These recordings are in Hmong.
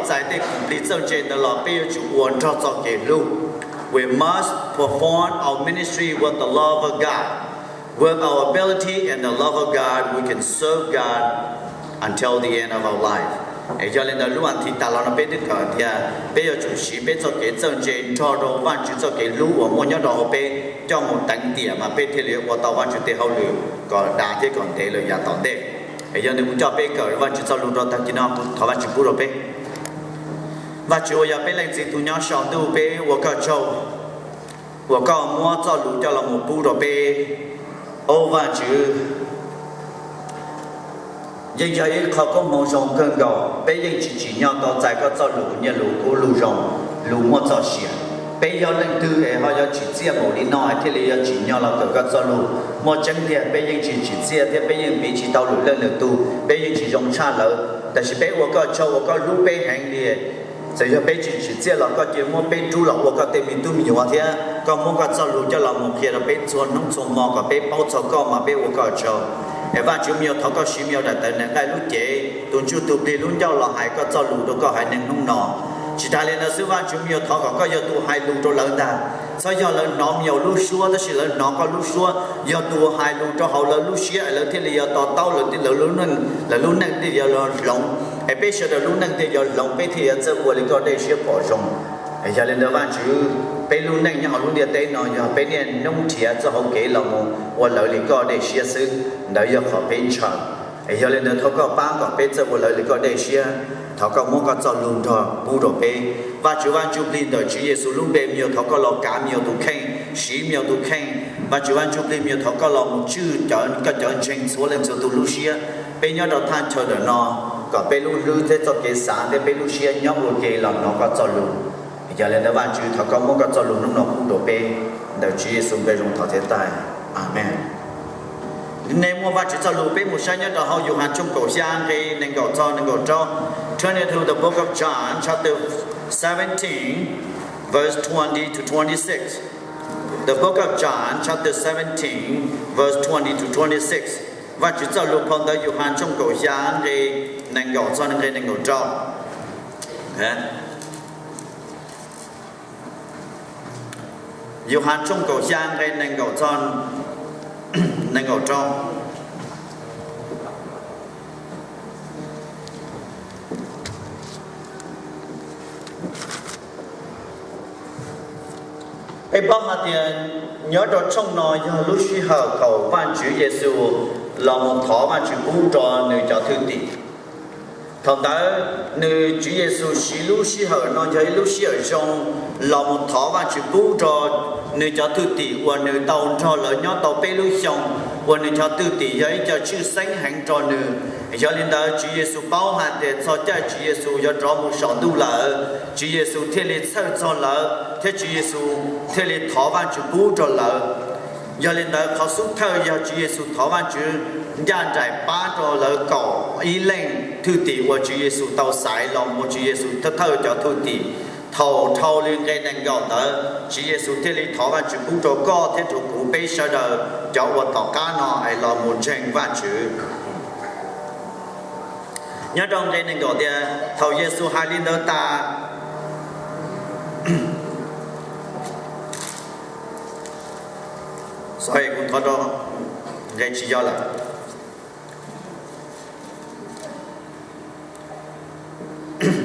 txais tej khoom plig txawj ntse ntawd los peb yuav tsum ua nrog txoj kev hlub. We must perform our ministry with the love of God. With our ability and the love of God, we can serve God until the end of our life. Yog li ntawd lub as thiv tas los no peb twb kawm tias peb yuav tsum siv peb txoj kev txawj ntse nrog rau Vajtswv txoj kev hlub uas muaj nyob rau hauv peb coj mus teev tiam mas peb thiaj li ua tau Vajtswv tej hauj lwm kom dav thiab kom ntev lawm yav tom ntej. Yog li kuv coj peb kawm Vajtswv txoj lus rau tag kis no, kuv thov Vajtswv pub rau peb. Vajtswv uas yog peb Leej Txiv tus nyob saum ntuj, peb ua koj tsaug uas koj muab txoj lus coj los mus pub rau peb. Au Vajtswv, yeej yog ib qho koob hmoov zoo kawg nkaus, peb yeej tsis tsim nyog tau txais koj txoj lus, nyiaj lus kub lus zoo, lus muaj txoj sia. Peb yog leej twg es ho yuav tsim txiaj npaum li no es thiaj li yuav tsim nyog los kawm koj txoj lus? Muaj tseeb tiag peb yeej tsis tsim txiaj thiab peb yeej piv tsis tau lwm leej lwm tus, peb yeej tsis zoo tshaj lawv. Tab sis peb ua koj tsaug uas koj hlub peb heev li. Txawm yog peb tsis tsim txiaj los koj cia muab peb rub los ua koj tej me tub me nyuam thiab koj muab koj txoj lus coj los mus qhia rau peb txhua hnub txhua hmo kom peb paub txog koj mas peb ua koj tsaug. Es Vajtswv, me nyuam thov koj siv me nyuam daim tawv nees nqaij lub cev, tus ntsuj tus plig lub ncauj los hais koj txoj lus rau koj haiv neeg hnub no. Tsis tas li ntawd xwb, Vajtswv, me nyuam thov kom koj yog tus hais lus rau lawv ntag. Txhob yog lawv hnov me nyuam lub suab, tab sis lawv hnov koj lub suab, yog tus hais lus rau hauv lawv lub siab es lawv thiaj li yuav to taub, lawv lub neej thiaj yuav hloov. Es peb sawv daws lub neej thiaj yuav hloov, peb thiaj yuav txawj ua li koj dej siab pom zoo. Yog li ntawd Vajtswv, peb lub neej nyob hauv lub ntiaj teb no yog peb niaj hnub nrhiav txoj hau kev los mus ua lawv li koj dej siab xwb, ntawd yog qhov peb ntshaw. Yog li ntawd thov koj pab kom peb txawj ua lawv li koj dej siab. Thov koj muab koj txoj lus nrog pub rau peb. Vajtswv, Vaj Ntsuj Plig, ntawm Tswv Yexus lub npe, me nyuam thov koj los kav me nyuam tus kheej, siv me nyuam tus kheej. Vajtswv, Vaj Ntsuj Plig, me nyuam thov koj los mus tswj cov, koj cov ntseeg txhua leej txhua tus lub siab. Peb nyob rau thaj chaw ntawm no, kom peb lub hlwb thiab txoj kev xav thiab peb lub siab nyob ua ke los hnov koj txoj lus. Yog li ntawd Vajtswv, thov koj muab koj txoj lus hnub no pub rau peb. Ntawm Tswv Yexus npe zoo thov thiab tag. Amees. Nej muaj Vajtswv txoj lus, peb mus saib nyob rau hauv Yauhas tshooj kaum xya nqe nees nkaum txog nees nkaum rau. Turn into the book of John, chapter seventeen, verse twenty to twenty-six. The book of John, chapter seventeen, verse twenty to twenty-six. Vajtswv txoj lus phau ntawv Yauhas tshooj kaum xya nqe nees nkaum txog nqe nees nkaum rau. Yauhas tshooj kaum xya nqe nees nkaum txog nees nkaum rau. Peb paub hais tias nyob rau tshooj no yog lub sij hawm thaum Vajtswv Yexus los mus thov Vajtswv pub rau nws cov thwj tim. Thaum ntawd nws, Tswv Yexus siv lub sij hawm no yog ib lub sij hawm zoo los mus thov Vajtswv pub rau nws cov thwj tim uas nws tau nrog lawv nyob tau peb lub xyoos, uas nws cov thwj tim yog ib co tshwj xeeb heev rau nws. Yog li ntawd Tswv Yexus paub hais tias txog caij Tswv Yexus yuav rov mus saum ntuj lawm, Tswv Yexus thiaj li txhawj txog lawv thiab Tswv Yexus thiaj li thov Vajtswv pub rau lawv. Yog li ntawd qhov xub thawj yog Tswv Yexus thov Vajtswv ncaj nraim pab rau lawv kaum ib leej thwj tim uas Tswv Yexus tau xaiv los mus ua Tswv Yexus thawj thawj cov thwj tim. Thaum dhau li nqe nees nkaum ntawd Tswv Yexus thiaj li thov Vajtswv pub rau koj thiab rau kuv peb sawv daws cov uas tom qab no es los mus ntseeg Vajtswv. Nyob rau nqe nees nkaum tias thaum Yexus hais li ntawd tas, sorry, kuv thov rau nqe tsis yog lawm.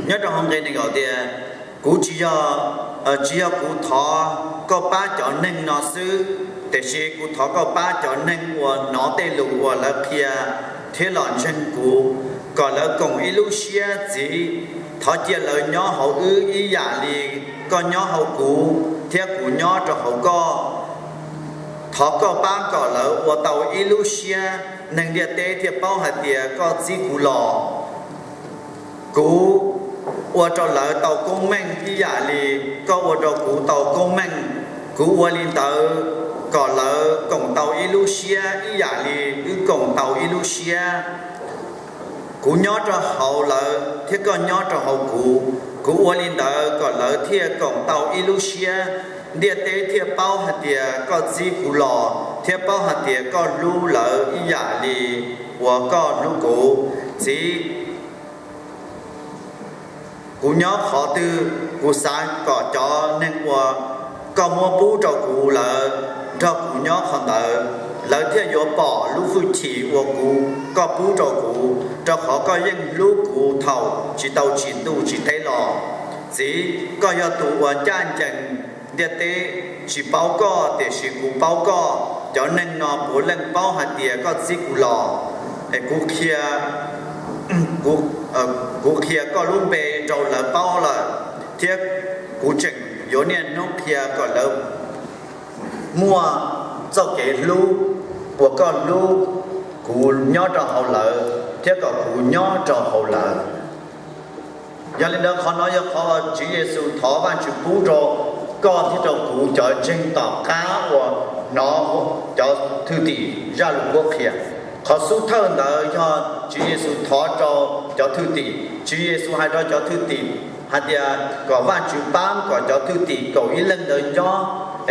Nyob rau hauv nqe nees nkaum tias, kuv tsis yog, tsis yog kuv thov koj pab cov neeg no xwb, tiam sis kuv thov koj pab cov neeg uas hnov tej lus uas lawv qhia thiab los ntseeg kuv, kom lawv koom ib lub siab. Txiv, thov cia lawv nyob hauv wb ib yam li koj nyob hauv kuv thiab kuv nyob rau hauv koj. Thov koj pab kom lawv ua tau ib lub siab, neeg ntiaj teb thiaj paub hais tias koj txib kuv los. Kuv ua rau lawv tau koob meej ib yam li koj ua rau kuv tau koob meej. Kuv ua li ntawd kom lawv koom tau ib lub siab ib yam li wb koom tau ib lub siab. Kuv nyob rau hauv lawv thiab koj nyob rau hauv kuv. Kuv ua li ntawd kom lawv thiaj koom tau ib lub siab, ntiaj teb thiaj paub hais tias koj txib kuv los thiab paub hais tias koj hlub lawv ib yam li uas koj hlub kuv. Txiv, Kuv nyob qhov twg, kuv xav kom cov neeg uas koj muab pub rau kuv lawv nrog kuv nyob qhov ntawd, lawv thiaj yuav pom lub hwj chim uas kuv, koj pub rau kuv, rau qhov koj yeej hlub kuv thaum tsis tau tsim ntuj tsim teb los. Txiv, koj yog tus uas ncaj ncees ntiaj teb, tsis paub koj, tiam sis kuv paub koj. Cov neeg no puav leej paub hais tias koj txib kuv los. Kuv qhia, kuv qhia koj lub npe rau lawv paub lawm, thiab kuv tseem yuav niaj hnub qhia kom lawv muaj txoj kev hlub uas koj hlub kuv nyob rau hauv lawv, thiab kom kuv nyob rau hauv lawv. Yog li ntawd, qhov no yog qhov Tswv Yexus thov Vajtswv pub rau koj thiab rau kuv cov ntseeg tom qab uas hnov cov thwj tim zaj lus qhuab qhia. Qhov xub thawj ntawd yog Tswv Yexus thov rau cov thwj tim. Tswv Yexus hais rau cov thwj tim hais tias kom Vajtswv pab kom cov thwj tim kaum ib leeg ntawd nyob,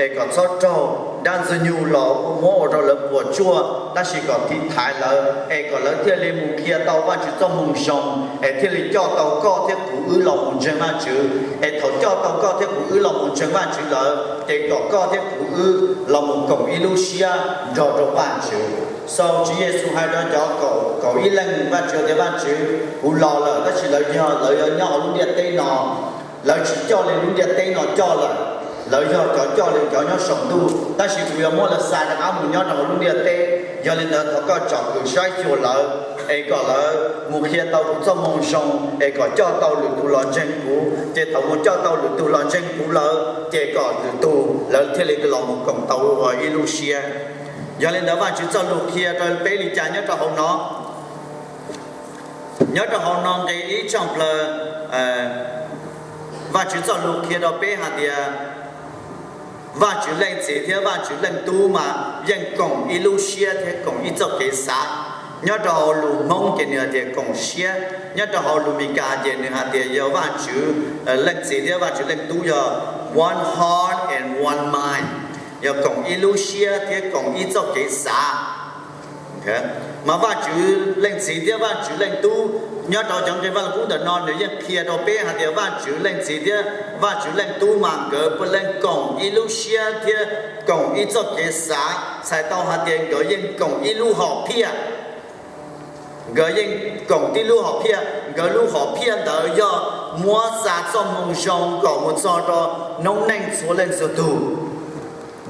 es kom txhob raug dab ntxwg nyoog los muab ua rau lawv puas tsuaj, tab sis kom tiv thaiv lawv, es kom lawv thiaj li mus qhia tau Vajtswv txoj moo zoo, es thiaj li coj tau koj thiab kuv wb los mus ntseeg Vajtswv. Es thaum coj tau koj thiab kuv wb los mus ntseeg Vajtswv lawm, ces kom koj thiab kuv wb los mus koom ib lub siab nrog rau Vajtswv. So Tswv Yexus hais rau cov kaum ib leeg, Vajtswv tias, Vajtswv, kuv los lawm, tab sis lawv yog, lawv yog nyob hauv lub ntiaj teb no, lawv tsis coj li lub ntiaj teb no coj lawm. Lawv yog cov coj li cov nyob saum ntuj, tab sis kuv yuav muab lawv xa rov qab mus nyob rau hauv lub ntiaj teb. Yog li ntawd, thov koj tsom kwm saib xyuas lawv, es kom lawv mus qhia tau kuv txoj moo zoo, es kom coj tau lwm tus los ntseeg kuv. Ces thaum mus coj tau lwm tus los ntseeg kuv lawm, ces kom lwm tus lawv thiaj li los mus koom tau ua ib lub siab. Yog li ntawd, Vajtswv txoj lus qhia rau peb li cas nyob rau hauv no? Nyob rau hauv no nqe ib tshooj plaws, Vajtswv txoj lus qhia rau peb hais tias Vajtswv Leej Txiv thiab Vajtswv Leej Tub mas yeej koom ib lub siab thiab koom ib txoj kev xav. Nyob rau hauv lus Hmoob ces nws hais tias koom siab, nyob rau hauv lus Meskas ces nws hais tias yog Vajtswv Leej Txiv thiab Vajtswv Leej Tub yog one heart and one mind, yog koom ib lub siab thiab koom ib txoj kev xav. Mas Vajtswv Leej Txiv thiab Vajtswv Leej Tub, nyob rau cov nqe Vaj Lug Kub ntawm no nws yeej qhia rau peb hais tias Vajtswv Leej Txiv thiab Vajtswv Leej Tub mas nkawd puav leej koom ib lub siab thiab koom ib txoj kev xav, txhais tau hais tias nkawd yeej koom ib lub hom phiaj. Nkawd yeej koom tib lub hom phiaj, nkawd lub hom phiaj ntawd yog muab xa txoj moo zoo kom mus txog rau noob neej txhua leej txhua tug.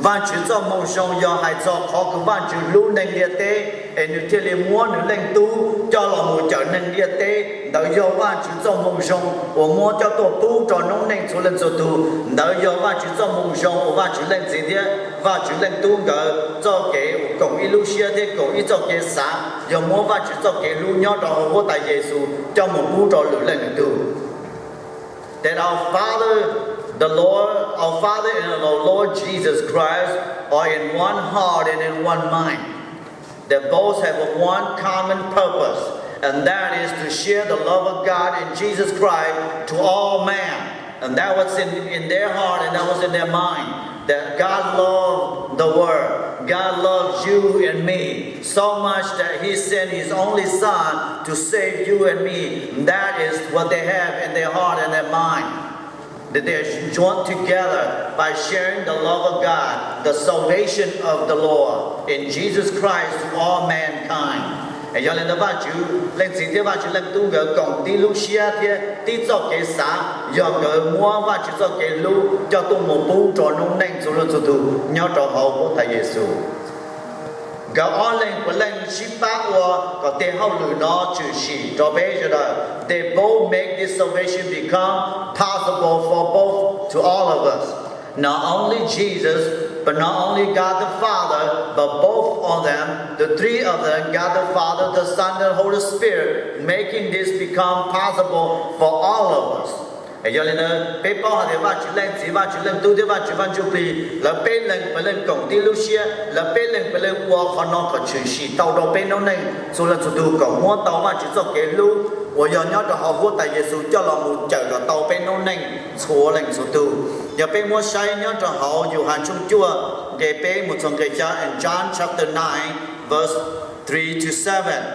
Vajtswv txoj moo zoo yog hais txog qhov kws Vajtswv hlub neeg ntiaj teb, es nws thiaj li muab nws Leej Tub coj los mus cawm neeg ntiaj teb. Ntawd yog Vajtswv txoj moo zoo uas muab coj tuaj pub rau noob neej txhua leej txhua tug. Ntawd yog Vajtswv txoj moo zoo uas Vajtswv Leej Txiv thiab Vajtswv Leej Tub nkawd txoj kev uas koom ib lub siab thiab koom ib txoj kev xav, yog muab Vajtswv txoj kev hlub nyob rau hauv Huab Tais Yexus coj mus pub rau lwm leej lwm tug. That our Father, the Lord, our Father and our Lord Jesus Christ are in one heart and in one mind. That both have one common purpose, and that is to share the love of God in Jesus Christ to all men. And that was in, in their heart and that was in their mind. That God loved the world. God loved you and me so much that he sent his only Son to save you and me. That is what they have in their heart and their mind. That they are joined together by sharing the love of God, the salvation of the Lord in Jesus Christ to all mankind. Yog li ntawd, Vajtswv Leej Txiv thiab Vajtswv Leej Tub nkawd koom tib lub siab thiab tib txoj kev xav, yog nkawd muab Vajtswv txoj kev hlub coj tuaj mus pub rau noob neej txhua leej txhua tug nyob rau hauv Huab Tais Yexus. Nkawd ob leeg puav leej sib pab ua kom tej hauj lwm no tshwm sim rau peb sawv daws. They both make this salvation become possible for both to all of us. Not only Jesus, but not only God the Father, but both of them, the three of them, God the Father, the Son, the Holy Spirit, making this become possible for all of us. Yog li ntawd, peb paub hais tias Vajtswv Leej Txiv, Vajtswv Leej Tub thiab Vajtswv Vaj Ntsuj Plig, lawv peb leeg puav leej koom tib lub siab, lawv peb leeg puav leej ua qhov no kom tshwm sim tau rau peb noob neej txhua leej txhua tug kom muab tau Vajtswv txoj kev hlub uas yog nyob rau hauv Huab Tais Yexus coj los mus cawm los tau peb noob neej txhua leej txhua tug. Yog peb muab saib nyob rau hauv Yauhas tshooj cuaj nqe peb mus txog nqe xya, in John chapter nine, verse three to seven,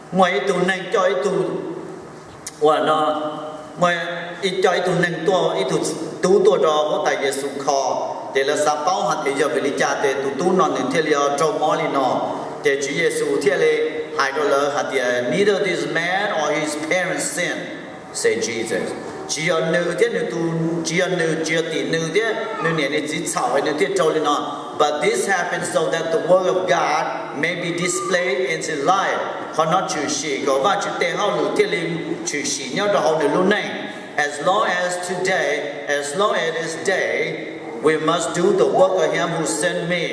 muaj ib tug neeg coj ib tug, ua no, muaj ib co ib tug neeg tuaj, ib tug tub tuaj rau Huab Tais Yexus kho, ces lawv xav paub hais tias yog vim li cas ces tus tub no nws thiaj li ho raug mob li no. Ces Tswv Yexus thiaj li hais rau lawv hais tias, Neither this man or his parents sin, said Jesus. Tsis yog nws thiab nws tus, tsis yog nws, tsis yog tim nws thiab nws niam nws txiv txhaum es nws thiaj raug li no. But this happened so that the work of God may be displayed in his life. Qhov no tshwm sim kom Vajtswv tes hauj lwm thiaj li tshwm sim nyob rau hauv nws lub neej. As long as today, as long as it is day, we must do the work of him who sent me.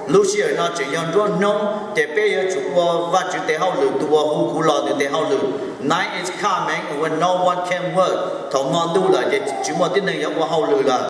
Lub sij hawm no tseem yog nruab hnub, ces peb yuav tsum ua Vajtswv tes hauj lwm, tus uas hu kuv los nws tes hauj lwm. Night is coming when no one can work. Thaum hmo ntuj lawm ces tsis muaj tib neeg yuav ua hauj lwm lawm.